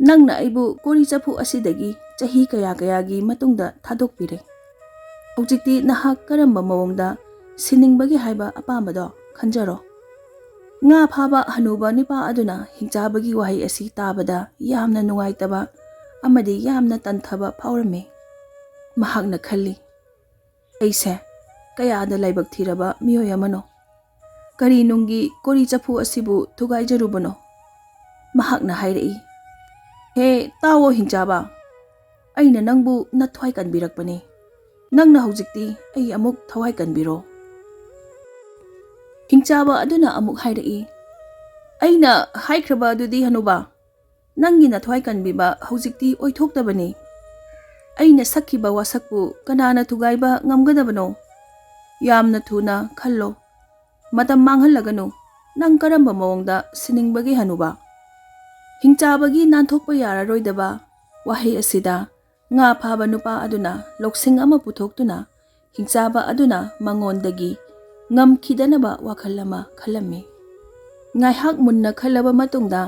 ꯅꯪꯅ ꯑꯩꯕꯨ ꯀꯣꯔꯤ ꯆꯐꯨ ꯑꯁꯤꯗꯒꯤ ꯆꯍꯤ ꯀꯌꯥ ꯀꯌꯥꯒꯤ ꯃꯇꯨꯡꯗ ꯊꯥꯗꯣꯛꯄꯤꯔꯦ꯫ ꯍꯧꯖꯤꯛꯇꯤ ꯅꯍꯥꯛ ꯀꯔꯝꯕ ꯃꯑꯣꯡꯗ ꯁꯤꯅꯤꯡꯕꯒꯦ ꯍꯥꯏꯕ ꯑꯄꯥꯝꯕꯗꯣ ꯈꯟꯖꯔꯣ꯫ ꯉꯥ ꯐꯥꯕ ꯍꯅꯨꯕ ꯅꯨꯄꯥ ꯑꯗꯨꯅ ꯍꯤꯡꯆꯥꯕꯒꯤ ꯋꯥꯍꯩ ꯑꯁꯤ ꯇꯥꯕꯗ ꯌꯥꯝꯅ ꯅꯨꯡꯉꯥꯏꯇꯕ ꯑꯃꯗꯤ ꯌꯥꯝꯅ ꯇꯟꯊꯕ ꯐꯥꯎꯔꯝꯃꯤ꯫ ꯃꯍꯥꯛꯅ ꯈꯜꯂꯤ, "ꯑꯩꯁꯦ ꯀꯌꯥꯗ ꯂꯥꯏꯕꯛ ꯊꯤꯔꯕ ꯃꯤꯑꯣꯏ ꯑꯃꯅꯣ꯫ ꯀꯔꯤ ꯅꯨꯡꯒꯤ ꯀꯣꯔꯤ ꯆꯐꯨ ꯑꯁꯤꯕꯨ ꯊꯨꯒꯥꯏꯖꯔꯨꯕꯅꯣ?" ꯃꯍꯥꯛꯅ ꯍꯥꯏꯔꯛꯏ, "ꯍꯦ ꯇꯥꯎꯑꯣ ꯍꯤꯡꯆꯥꯕ, ꯑꯩꯅ ꯅꯪꯕꯨ ꯅꯊ꯭ꯋꯥꯏ ꯀꯟꯕꯤꯔꯛꯄꯅꯤ꯫ ꯅꯪꯅ ꯍꯧꯖꯤꯛꯇꯤ ꯑꯩ ꯑꯃꯨꯛ ꯊꯋꯥꯏ ꯀꯟꯕꯤꯔꯣ꯫" ꯍꯤꯡꯆꯥꯕ ꯑꯗꯨꯅ ꯑꯃꯨꯛ ꯍꯥꯏꯔꯛꯏ, "ꯑꯩꯅ ꯍꯥꯏꯈ꯭ꯔꯕ ꯑꯗꯨꯗꯤ ꯍꯅꯨꯕ, ꯅꯪꯒꯤ ꯅꯊ꯭ꯋꯥꯏ ꯀꯟꯕꯤꯕ ꯍꯧꯖꯤꯛꯇꯤ ꯑꯣꯏꯊꯣꯛꯇꯕꯅꯤ꯫ ꯑꯩꯅ ꯁꯛꯈꯤꯕ ꯋꯥꯁꯛꯄꯨ ꯀꯅꯥꯅ ꯊꯨꯒꯥꯏꯕ ꯉꯝꯒꯗꯕꯅꯣ? ꯌꯥꯝꯅ ꯊꯨꯅ ꯈꯜꯂꯣ꯫ ꯃꯇꯝ ꯃꯥꯡꯍꯜꯂꯒꯅꯨ꯫ ꯅꯪ ꯀꯔꯝꯕ ꯃꯑꯣꯡꯗ ꯁꯤꯅꯤꯡꯕꯒꯦ ꯍꯅꯨꯕ?" ꯍꯤꯡꯆꯥꯕꯒꯤ ꯅꯥꯟꯊꯣꯛꯄ ꯌꯥꯔꯔꯣꯏꯗꯕ ꯋꯥꯍꯩ ꯑꯁꯤꯗ ꯉꯥ ꯐꯥꯕ ꯅꯨꯄꯥ ꯑꯗꯨꯅ ꯂꯧꯁꯤꯡ ꯑꯃ ꯄꯨꯊꯣꯛꯇꯨꯅ ꯍꯤꯡꯆꯥꯕ ꯑꯗꯨꯅ ꯃꯉꯣꯟꯗꯒꯤ ꯉꯝꯈꯤꯗꯅꯕ ꯋꯥꯈꯜ ꯑꯃ ꯈꯜꯂꯝꯃꯤ꯫ ꯉꯥꯏꯍꯥꯛ ꯃꯨꯟꯅ ꯈꯜꯂꯕ ꯃꯇꯨꯡꯗ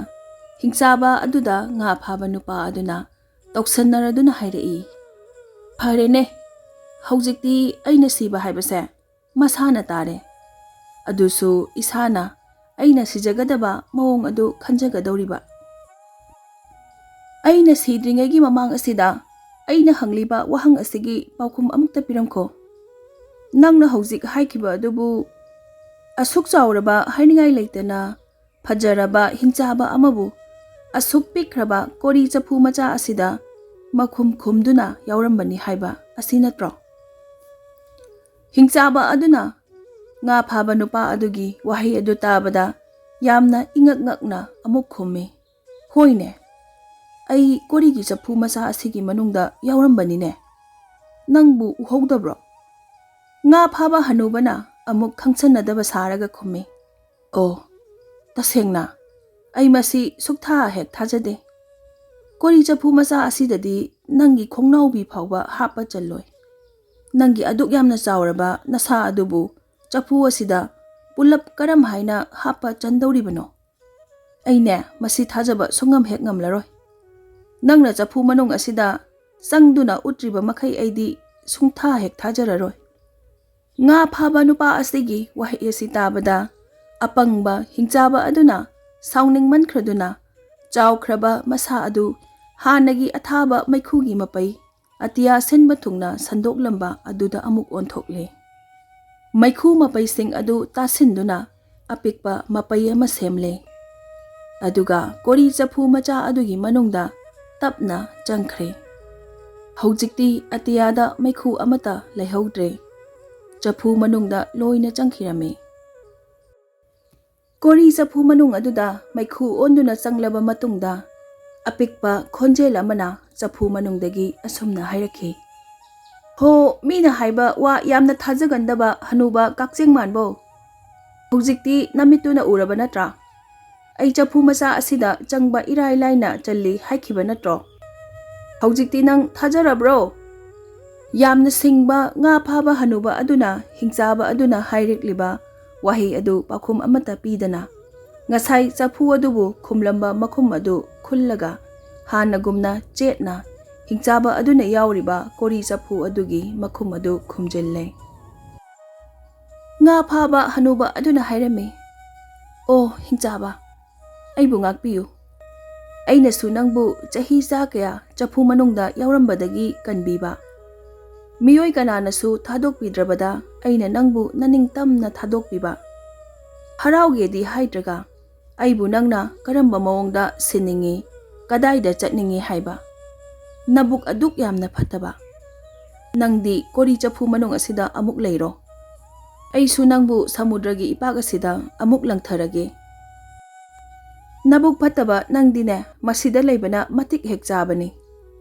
ꯍꯤꯡꯆꯥꯕ ꯑꯗꯨꯗ ꯉꯥ ꯐꯥꯕ ꯅꯨꯄꯥ ꯑꯗꯨꯅ ꯇꯧꯁꯟꯅꯔꯗꯨꯅ ꯍꯥꯏꯔꯛꯏ, "ꯐꯔꯦꯅꯦ, ꯍꯧꯖꯤꯛꯇꯤ ꯑꯩꯅ ꯁꯤꯕ ꯍꯥꯏꯕꯁꯦ ꯃꯁꯥꯅ ꯇꯥꯔꯦ꯫ ꯑꯗꯨꯁꯨ ꯏꯁꯥꯅ ꯑꯩꯅ ꯁꯤꯖꯒꯗꯕ ꯃꯑꯣꯡ ꯑꯗꯨ ꯈꯟꯖꯒꯗꯧꯔꯤꯕ꯫ ꯑꯩꯅ ꯁꯤꯗ꯭ꯔꯤꯉꯩꯒꯤ ꯃꯃꯥꯡ ꯑꯁꯤꯗ ꯑꯩꯅ ꯍꯪꯂꯤꯕ ꯋꯥꯍꯪ ꯑꯁꯤꯒꯤ ꯄꯥꯎꯈꯨꯝ ꯑꯃꯨꯛꯇ ꯄꯤꯔꯝꯈꯣ꯫ ꯅꯪꯅ ꯍꯧꯖꯤꯛ ꯍꯥꯏꯈꯤꯕ ꯑꯗꯨꯕꯨ ꯑꯁꯨꯛ ꯆꯥꯎꯔꯕ ꯍꯥꯏꯅꯤꯡꯉꯥꯏ ꯂꯩꯇꯅ ꯐꯖꯔꯕ ꯍꯤꯡꯆꯥꯕ ꯑꯃꯕꯨ ꯑꯁꯨꯛ ꯄꯤꯛꯈ꯭ꯔꯕ ꯀꯣꯔꯤ ꯆꯐꯨ ꯃꯆꯥ ꯑꯁꯤꯗ ꯃꯈꯨꯝ ꯈꯨꯝꯗꯨꯅ ꯌꯥꯎꯔꯝꯕꯅꯤ ꯍꯥꯏꯕ ꯑꯁꯤ ꯅꯠꯇ꯭ꯔꯣ?" ꯍꯤꯡꯆꯥꯕ ꯑꯗꯨꯅ ꯉꯥ ꯐꯥꯕ ꯅꯨꯄꯥ ꯑꯗꯨꯒꯤ ꯋꯥꯍꯩ ꯑꯗꯨ ꯇꯥꯕꯗ ꯌꯥꯝꯅ ꯏꯉꯛ ꯉꯛꯅ ꯑꯃꯨꯛ ꯈꯨꯝꯃꯤ, "ꯍꯣꯏꯅꯦ, ꯑꯩ ꯀꯣꯔꯤꯒꯤ ꯆꯐꯨ ꯃꯆꯥ ꯑꯁꯤꯒꯤ ꯃꯅꯨꯡꯗ ꯌꯥꯎꯔꯝꯕꯅꯤꯅꯦ꯫ ꯅꯪꯕꯨ ꯎꯍꯧꯗꯕ꯭ꯔꯣ?" ꯉꯥ ꯐꯥꯕ ꯍꯅꯨꯕꯅ ꯑꯃꯨꯛ ꯈꯪꯁꯟꯅꯗꯕ ꯁꯥꯔꯒ ꯈꯨꯝꯃꯤ, "ꯑꯣ, ꯇꯁꯦꯡꯅ ꯑꯩ ꯃꯁꯤ ꯁꯨꯛꯊꯥ ꯍꯦꯛ ꯊꯥꯖꯗꯦ꯫ ꯀꯣꯔꯤ ꯆꯐꯨ ꯃꯆꯥ ꯑꯁꯤꯗꯗꯤ ꯅꯪꯒꯤ ꯈꯣꯡꯅꯥꯎꯕꯤ ꯐꯥꯎꯕ ꯍꯥꯞꯄ ꯆꯜꯂꯣꯏ꯫ ꯅꯪꯒꯤ ꯑꯗꯨꯛ ꯌꯥꯝꯅ ꯆꯥꯎꯔꯕ ꯅꯁꯥ ꯑꯗꯨꯕꯨ ꯆꯐꯨ ꯑꯁꯤꯗ ꯄꯨꯂꯞ ꯀꯔꯝ ꯍꯥꯏꯅ ꯍꯥꯞꯄ ꯆꯟꯗꯧꯔꯤꯕꯅꯣ? ꯑꯩꯅꯦ, ꯃꯁꯤ ꯊꯥꯖꯕ ꯁꯨꯡꯉꯝ ꯍꯦꯛ ꯉꯝꯂꯔꯣꯏ꯫ ꯅꯪꯅ ꯆꯐꯨ ꯃꯅꯨꯡ ꯑꯁꯤꯗ ꯆꯪꯗꯨꯅ ꯎꯠꯇ꯭ꯔꯤꯕ ꯃꯈꯩ ꯑꯩꯗꯤ ꯁꯨꯡꯊꯥ ꯍꯦꯛ ꯊꯥꯖꯔꯔꯣꯏ꯫" ꯉꯥ ꯐꯥꯕ ꯅꯨꯄꯥ ꯑꯁꯤꯒꯤ ꯋꯥꯍꯩ ꯑꯁꯤ ꯇꯥꯕꯗ ꯑꯄꯪꯕ ꯍꯤꯡꯆꯥꯕ ꯑꯗꯨꯅ ꯁꯥꯎꯅꯤꯡꯃꯟꯈ꯭ꯔꯗꯨꯅ ꯆꯥꯎꯈ꯭ꯔꯕ ꯃꯁꯥ ꯑꯗꯨ ꯍꯥꯟꯅꯒꯤ ꯑꯊꯥꯕ ꯃꯩꯈꯨꯒꯤ ꯃꯄꯩ ꯑꯇꯤꯌꯥ ꯁꯤꯟꯕ ꯊꯨꯡꯅ ꯁꯟꯗꯣꯛꯂꯝꯕ ꯑꯗꯨꯗ ꯑꯃꯨꯛ ꯑꯣꯟꯊꯣꯛꯂꯦ꯫ ꯃꯩꯈꯨ ꯃꯄꯩꯁꯤꯡ ꯑꯗꯨ ꯇꯥꯁꯤꯟꯗꯨꯅ ꯑꯄꯤꯛꯄ ꯃꯄꯩ ꯑꯃ ꯁꯦꯝꯂꯦ꯫ ꯑꯗꯨꯒ ꯀꯣꯔꯤ ꯆꯐꯨ ꯃꯆꯥ ꯑꯗꯨꯒꯤ ꯃꯅꯨꯡꯗ ꯇꯞꯅ ꯆꯪꯈ꯭ꯔꯦ꯫ ꯍꯧꯖꯤꯛꯇꯤ ꯑꯇꯤꯌꯥꯗ ꯃꯩꯈꯨ ꯑꯃꯠꯇ ꯂꯩꯍꯧꯗ꯭ꯔꯦ꯫ ꯆꯐꯨ ꯃꯅꯨꯡꯗ ꯂꯣꯏꯅ ꯆꯪꯈꯤꯔꯝꯃꯤ꯫ ꯀꯣꯔꯤ ꯆꯐꯨ ꯃꯅꯨꯡ ꯑꯗꯨꯗ ꯃꯩꯈꯨ ꯑꯣꯟꯗꯨꯅ ꯆꯪꯂꯕ ꯃꯇꯨꯡꯗ, ꯑꯄꯤꯛꯄ ꯈꯣꯟꯖꯦꯜ ꯑꯃꯅ ꯆꯐꯨ ꯃꯅꯨꯡꯗꯒꯤ ꯑꯁꯨꯝꯅ ꯍꯥꯏꯔꯛꯈꯤ, "ꯍꯣ, ꯃꯤꯅ ꯍꯥꯏꯕ ꯋꯥ ꯌꯥꯝꯅ ꯊꯥꯖꯒꯟꯗꯕ ꯍꯅꯨꯕ ꯀꯛꯆꯦꯡ ꯃꯥꯟꯕꯣ! ꯍꯧꯖꯤꯛꯇꯤ ꯅꯃꯤꯠꯇꯨꯅ ꯎꯔꯕ ꯅꯠꯇ꯭ꯔꯥ? ꯑꯩ ꯆꯐꯨ ꯃꯆꯥ ꯑꯁꯤꯗ ꯆꯪꯕ ꯏꯔꯥꯏ ꯂꯥꯏꯅ ꯆꯜꯂꯤ ꯍꯥꯏꯈꯤꯕ ꯅꯠꯇ꯭ꯔꯣ? ꯍꯧꯖꯤꯛꯇꯤ ꯅꯪ ꯊꯥꯖꯔꯕ꯭ꯔꯣ?" ꯌꯥꯝꯅ ꯁꯤꯡꯕ ꯉꯥ ꯐꯥꯕ ꯍꯅꯨꯕ ꯑꯗꯨꯅ ꯍꯤꯡꯆꯥꯕ ꯑꯗꯨꯅ ꯍꯥꯏꯔꯛꯂꯤꯕ ꯋꯥꯍꯩ ꯑꯗꯨ ꯄꯥꯎꯈꯨꯝ ꯑꯃꯠꯇ ꯄꯤꯗꯅ, ꯉꯁꯥꯏ ꯆꯐꯨ ꯑꯗꯨꯕꯨ ꯈꯨꯝꯂꯝꯕ ꯃꯈꯨꯝ ꯑꯗꯨ ꯈꯨꯜꯂꯒ, ꯍꯥꯟꯅꯒꯨꯝꯅ ꯆꯦꯠꯅ ꯍꯤꯡꯆꯥꯕ ꯑꯗꯨꯅ ꯌꯥꯎꯔꯤꯕ ꯀꯣꯔꯤ ꯆꯐꯨ ꯑꯗꯨꯒꯤ ꯃꯈꯨꯝ ꯑꯗꯨ ꯈꯨꯝꯖꯤꯜꯂꯦ꯫ ꯉꯥ ꯐꯥꯕ ꯍꯅꯨꯕ ꯑꯗꯨꯅ ꯍꯥꯏꯔꯝꯃꯤ, "ꯑꯣ ꯍꯤꯡꯆꯥꯕ, ꯑꯩꯕꯨ ꯉꯥꯛꯄꯤꯌꯨ꯫ ꯑꯩꯅꯁꯨ ꯅꯪꯕꯨ ꯆꯍꯤ ꯆꯥ ꯀꯌꯥ ꯆꯐꯨ ꯃꯅꯨꯡꯗ ꯌꯥꯎꯔꯝꯕꯗꯒꯤ ꯀꯟꯕꯤꯕ, ꯃꯤꯑꯣꯏ ꯀꯅꯥꯅꯁꯨ ꯊꯥꯗꯣꯛꯄꯤꯗ꯭ꯔꯕꯗ ꯑꯩꯅ ꯅꯪꯕꯨ ꯅꯅꯤꯡꯇꯝꯅ ꯊꯥꯗꯣꯛꯄꯤꯕ, ꯍꯔꯥꯎꯒꯦꯗꯤ ꯍꯥꯏꯗ꯭ꯔꯒ ꯑꯩꯕꯨ ꯅꯪꯅ ꯀꯔꯝꯕ ꯃꯑꯣꯡꯗ ꯁꯤꯟꯅꯤꯡꯏ, ꯀꯗꯥꯏꯗ ꯆꯠꯅꯤꯡꯏ ꯍꯥꯏꯕ, ꯅꯕꯨꯛ ꯑꯗꯨꯛ ꯌꯥꯝꯅ ꯐꯠꯇꯕ, ꯅꯪꯗꯤ ꯀꯣꯔꯤ ꯆꯐꯨ ꯃꯅꯨꯡ ꯑꯁꯤꯗ ꯑꯃꯨꯛ ꯂꯩꯔꯣ꯫ ꯑꯩꯁꯨ ꯅꯪꯕꯨ ꯁꯃꯨꯗ꯭ꯔꯒꯤ ꯏꯄꯥꯛ ꯑꯁꯤꯗ ꯑꯃꯨꯛ ꯂꯪꯊꯔꯒꯦ꯫ ꯅꯕꯨꯛ ꯐꯠꯇꯕ ꯅꯪꯗꯤꯅꯦ, ꯃꯁꯤꯗ ꯂꯩꯕꯅ ꯃꯇꯤꯛ ꯍꯦꯛ ꯆꯥꯕꯅꯤ꯫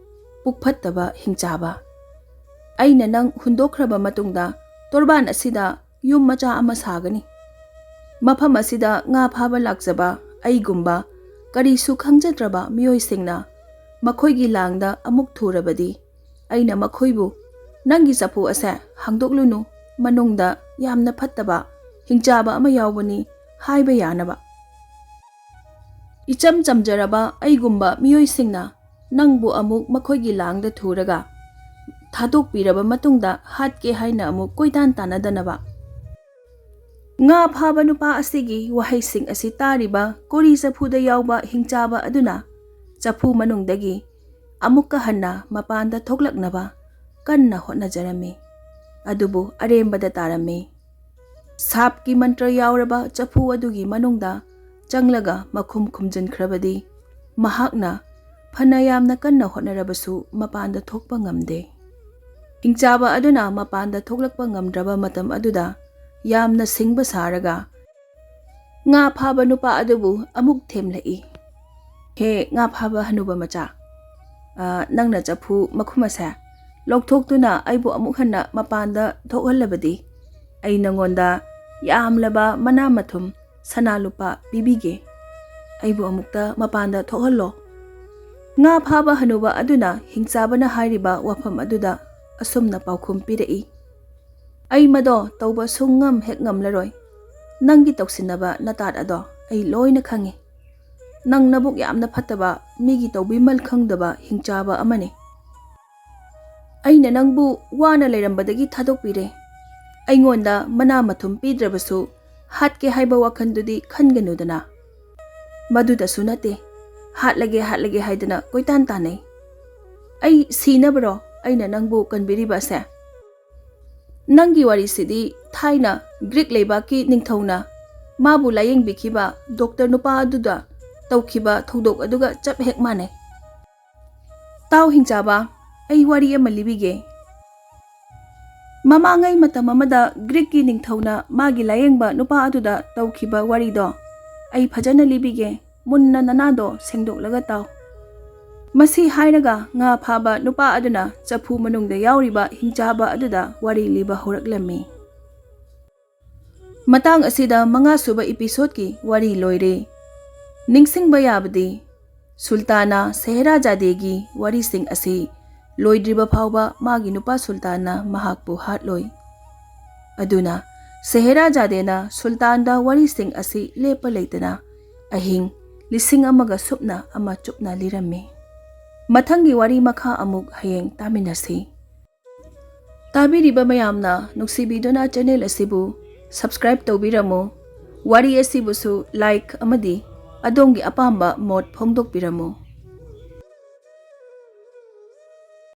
ꯄꯨꯛ ꯐꯠꯇꯕ ꯍꯤꯡꯆꯥꯕ꯫ ꯑꯩꯅ ꯅꯪ ꯍꯨꯟꯗꯣꯛꯈ꯭ꯔꯕ ꯃꯇꯨꯡꯗ ꯇꯣꯔꯕꯥꯟ ꯑꯁꯤꯗ ꯌꯨꯝ ꯃꯆꯥ ꯑꯃ ꯁꯥꯒꯅꯤ꯫ ꯃꯐꯝ ꯑꯁꯤꯗ ꯉꯥ ꯐꯥꯕ ꯂꯥꯛꯆꯕ ꯑꯩꯒꯨꯝꯕ ꯀꯔꯤꯁꯨ ꯈꯪꯖꯗ꯭ꯔꯕ ꯃꯤꯑꯣꯏꯁꯤꯡꯅ ꯃꯈꯣꯏꯒꯤ ꯂꯥꯡꯗ ꯑꯃꯨꯛ ꯊꯨꯔꯕꯗꯤ, ꯑꯩꯅ ꯃꯈꯣꯏꯕꯨ "ꯅꯪꯒꯤ ꯆꯐꯨ ꯑꯁꯦ ꯍꯥꯡꯗꯣꯛꯂꯨꯅꯨ, ꯃꯅꯨꯡꯗ ꯌꯥꯝꯅ ꯐꯠꯇꯕ ꯍꯤꯡꯆꯥꯕ ꯑꯃ ꯌꯥꯎꯕꯅꯤ" ꯍꯥꯏꯕ ꯌꯥꯅꯕ꯫ ꯏꯆꯝ ꯆꯝꯖꯔꯕ ꯑꯩꯒꯨꯝꯕ ꯃꯤꯑꯣꯏꯁꯤꯡꯅ ꯅꯪꯕꯨ ꯑꯃꯨꯛ ꯃꯈꯣꯏꯒꯤ ꯂꯥꯡꯗ ꯊꯨꯔꯒ ꯊꯥꯗꯣꯛꯄꯤꯔꯕ ꯃꯇꯨꯡꯗ ꯍꯥꯠꯀꯦ ꯍꯥꯏꯅ ꯑꯃꯨꯛ ꯀꯣꯏꯇꯥꯟ ꯇꯥꯟꯅꯗꯅꯕ꯫ ꯉꯥ ꯐꯥꯕ ꯅꯨꯄꯥ ꯑꯁꯤꯒꯤ ꯋꯥꯍꯩꯁꯤꯡ ꯑꯁꯤ ꯇꯥꯔꯤꯕ ꯀꯣꯔꯤ ꯆꯐꯨꯗ ꯌꯥꯎꯕ ꯍꯤꯡꯆꯥꯕ ꯑꯗꯨꯅ ꯆꯐꯨ ꯃꯅꯨꯡꯗꯒꯤ ꯑꯃꯨꯛꯀ ꯍꯟꯅ ꯃꯄꯥꯟꯗ ꯊꯣꯛꯂꯛꯅꯕ ꯀꯟꯅ ꯍꯣꯠꯅꯖꯔꯝꯃꯤ꯫ ꯑꯗꯨꯕꯨ ꯑꯔꯦꯝꯕꯗ ꯇꯥꯔꯝꯃꯤ꯫ ꯁꯥꯞꯀꯤ ꯃꯟꯇ꯭ꯔ ꯌꯥꯎꯔꯕ ꯆꯐꯨ ꯑꯗꯨꯒꯤ ꯃꯅꯨꯡꯗ ꯆꯪꯂꯒ ꯃꯈꯨꯝ ꯈꯨꯝꯖꯤꯟꯈ꯭ꯔꯕꯗꯤ, ꯃꯍꯥꯛꯅ ꯐꯅ ꯌꯥꯝꯅ ꯀꯟꯅ ꯍꯣꯠꯅꯔꯕꯁꯨ ꯃꯄꯥꯟꯗ ꯊꯣꯛꯄ ꯉꯝꯗꯦ꯫ ꯍꯤꯡꯆꯥꯕ ꯑꯗꯨꯅ ꯃꯄꯥꯟꯗ ꯊꯣꯛꯂꯛꯄ ꯉꯝꯗ꯭ꯔꯕ ꯃꯇꯝ ꯑꯗꯨꯗ ꯌꯥꯝꯅ ꯁꯤꯡꯕ ꯁꯥꯔꯒ ꯉꯥ ꯐꯥꯕ ꯅꯨꯄꯥ ꯑꯗꯨꯕꯨ ꯑꯃꯨꯛ ꯊꯦꯝꯂꯛꯏ꯫ "ꯍꯦ ꯉꯥ ꯐꯥꯕ ꯍꯅꯨꯕ ꯃꯆꯥ, ꯑ, ꯅꯪꯅ ꯆꯐꯨ ꯃꯈꯨꯝ ꯑꯁꯦ ꯂꯧꯊꯣꯛꯇꯨꯅ ꯑꯩꯕꯨ ꯑꯃꯨꯛ ꯍꯟꯅ ꯃꯄꯥꯟꯗ ꯊꯣꯛꯍꯜꯂꯕꯗꯤ, ꯑꯩ ꯅꯉꯣꯟꯗ ꯌꯥꯝꯂꯕ ꯃꯅꯥ ꯃꯊꯨꯝ, ꯁꯅꯥ ꯂꯨꯄꯥ ꯄꯤꯕꯤꯒꯦ꯫ ꯑꯩꯕꯨ ꯑꯃꯨꯛꯇ ꯃꯄꯥꯟꯗ ꯊꯣꯛꯍꯜꯂꯣ꯫" ꯉꯥ ꯐꯥꯕ ꯍꯅꯨꯕ ꯑꯗꯨꯅ ꯍꯤꯡꯆꯥꯕꯅ ꯍꯥꯏꯔꯤꯕ ꯋꯥꯐꯝ ꯑꯗꯨꯗ ꯑꯁꯨꯝꯅ ꯄꯥꯎꯈꯨꯝ ꯄꯤꯔꯛꯏ, "ꯑꯩ ꯃꯗꯣ ꯇꯧꯕ ꯁꯨꯡꯉꯝ ꯍꯦꯛ ꯉꯝꯂꯔꯣꯏ꯫ ꯅꯪꯒꯤ ꯇꯧꯁꯤꯟꯅꯕ ꯅꯇꯥꯠ ꯑꯗꯣ ꯑꯩ ꯂꯣꯏꯅ ꯈꯪꯉꯤ꯫ ꯅꯪ ꯅꯕꯨꯛ ꯌꯥꯝꯅ ꯐꯠꯇꯕ, ꯃꯤꯒꯤ ꯇꯧꯕꯤꯃꯜ ꯈꯪꯗꯕ ꯍꯤꯡꯆꯥꯕ ꯑꯃꯅꯤ꯫ ꯑꯩꯅ ꯅꯪꯕꯨ ꯋꯥꯅ ꯂꯩꯔꯝꯕꯗꯒꯤ ꯊꯥꯗꯣꯛꯄꯤꯔꯦ꯫ ꯑꯩꯉꯣꯟꯗ ꯃꯅꯥ ꯃꯊꯨꯝ ꯄꯤꯗ꯭ꯔꯕꯁꯨ ꯍꯥꯠꯀꯦ ꯍꯥꯏꯕ ꯋꯥꯈꯜꯗꯨꯗꯤ ꯈꯟꯒꯅꯨꯗꯅ꯫ ꯃꯗꯨꯗꯁꯨ ꯅꯠꯇꯦ, ꯍꯥꯠꯂꯒꯦ, ꯍꯥꯠꯂꯒꯦ ꯍꯥꯏꯗꯅ ꯀꯣꯏꯇꯥꯟ ꯇꯥꯟꯅꯩ꯫ ꯑꯩ ꯁꯤꯅꯕꯔꯣ ꯑꯩꯅ ꯅꯪꯕꯨ ꯀꯟꯕꯤꯔꯤꯕ ꯑꯁꯦ? ꯅꯪꯒꯤ ꯋꯥꯔꯤꯁꯤꯗꯤ ꯊꯥꯏꯅ ꯒ꯭ꯔꯤꯛ ꯂꯩꯕꯥꯛꯀꯤ ꯅꯤꯡꯊꯧꯅ ꯃꯥꯕꯨ ꯂꯥꯌꯦꯡꯕꯤꯈꯤꯕ ꯗꯣꯛꯇꯔ ꯅꯨꯄꯥ ꯑꯗꯨꯗ ꯇꯧꯈꯤꯕ ꯊꯧꯗꯣꯛ ꯑꯗꯨꯒ ꯆꯞ ꯍꯦꯛ ꯃꯥꯟꯅꯩ꯫ ꯇꯥꯎ ꯍꯤꯡꯆꯥꯕ, ꯑꯩ ꯋꯥꯔꯤ ꯑꯃ ꯂꯤꯕꯤꯒꯦ꯫ ꯃꯃꯥꯡꯉꯩ ꯃꯇꯝ ꯑꯃꯗ ꯒ꯭ꯔꯤꯛꯀꯤ ꯅꯤꯡꯊꯧꯅ ꯃꯥꯒꯤ ꯂꯥꯌꯦꯡꯕ ꯅꯨꯄꯥ ꯑꯗꯨꯗ ꯇꯧꯈꯤꯕ ꯋꯥꯔꯤꯗꯣ ꯑꯩ ꯐꯖꯅ ꯂꯤꯕꯤꯒꯦ, ꯃꯨꯟꯅ ꯅꯅꯥꯗꯣ ꯁꯦꯡꯗꯣꯛꯂꯒ ꯇꯥꯎ꯫ ꯃꯁꯤ ꯍꯥꯏꯔꯒ ꯉꯥ ꯐꯥꯕ ꯅꯨꯄꯥ ꯑꯗꯨꯅ ꯆꯐꯨ ꯃꯅꯨꯡꯗ ꯌꯥꯎꯔꯤꯕ ꯍꯤꯡꯆꯥꯕ ꯑꯗꯨꯗ ꯋꯥꯔꯤ ꯂꯤꯕ ꯍꯧꯔꯛꯂꯝꯃꯤ꯫ ꯃꯇꯥꯡ ꯑꯁꯤꯗ ꯃꯉꯥꯁꯨꯕ ꯏꯄꯤꯁꯣꯗꯀꯤ ꯋꯥꯔꯤ ꯂꯣꯏꯔꯦ꯫ ꯅꯤꯡꯁꯤꯡꯕ ꯌꯥꯕꯗꯤ, ꯁꯨꯜꯇꯥꯅꯥ ꯁꯦꯍꯔꯥꯖꯥꯗꯦꯒꯤ ꯋꯥꯔꯤꯁꯤꯡ ꯑꯁꯤ ꯂꯣꯏꯗ꯭ꯔꯤꯕ ꯐꯥꯎꯕ ꯃꯥꯒꯤ ꯅꯨꯄꯥ ꯁꯨꯜꯇꯥꯟꯅ ꯃꯍꯥꯛꯄꯨ ꯍꯥꯠꯂꯣꯏ꯫ ꯑꯗꯨꯅ ꯁꯦꯍꯔꯥꯖꯥꯗꯦꯅ ꯁꯨꯜꯇꯥꯟꯗ ꯋꯥꯔꯤꯁꯤꯡ ꯑꯁꯤ ꯂꯦꯞꯄ ꯂꯩꯇꯅ ꯑꯍꯤꯡ ꯂꯤꯁꯤꯡ ꯑꯃꯒ ꯁꯨꯞꯅ ꯑꯃ ꯆꯨꯞꯅ ꯂꯤꯔꯝꯃꯤ꯫ ꯃꯊꯪꯒꯤ ꯋꯥꯔꯤ ꯃꯈꯥ ꯑꯃꯨꯛ ꯍꯌꯦꯡ ꯇꯥꯃꯤꯟꯅꯁꯤ꯫ ꯇꯥꯕꯤꯔꯤꯕ ꯃꯌꯥꯝꯅ ꯅꯨꯡꯁꯤꯕꯤꯗꯨꯅ ꯆꯦꯅꯦꯜ ꯑꯁꯤꯕꯨ ꯁꯕꯁꯀ꯭ꯔꯥꯏꯕ ꯇꯧꯕꯤꯔꯝꯃꯨ꯫ ꯋꯥꯔꯤ ꯑꯁꯤꯕꯨꯁꯨ ꯂꯥꯏꯛ ꯑꯃꯗꯤ ꯑꯗꯣꯝꯒꯤ ꯑꯄꯥꯝꯕ ꯃꯣꯠ ꯐꯣꯡꯗꯣꯛꯄꯤꯔꯝꯃꯨ꯫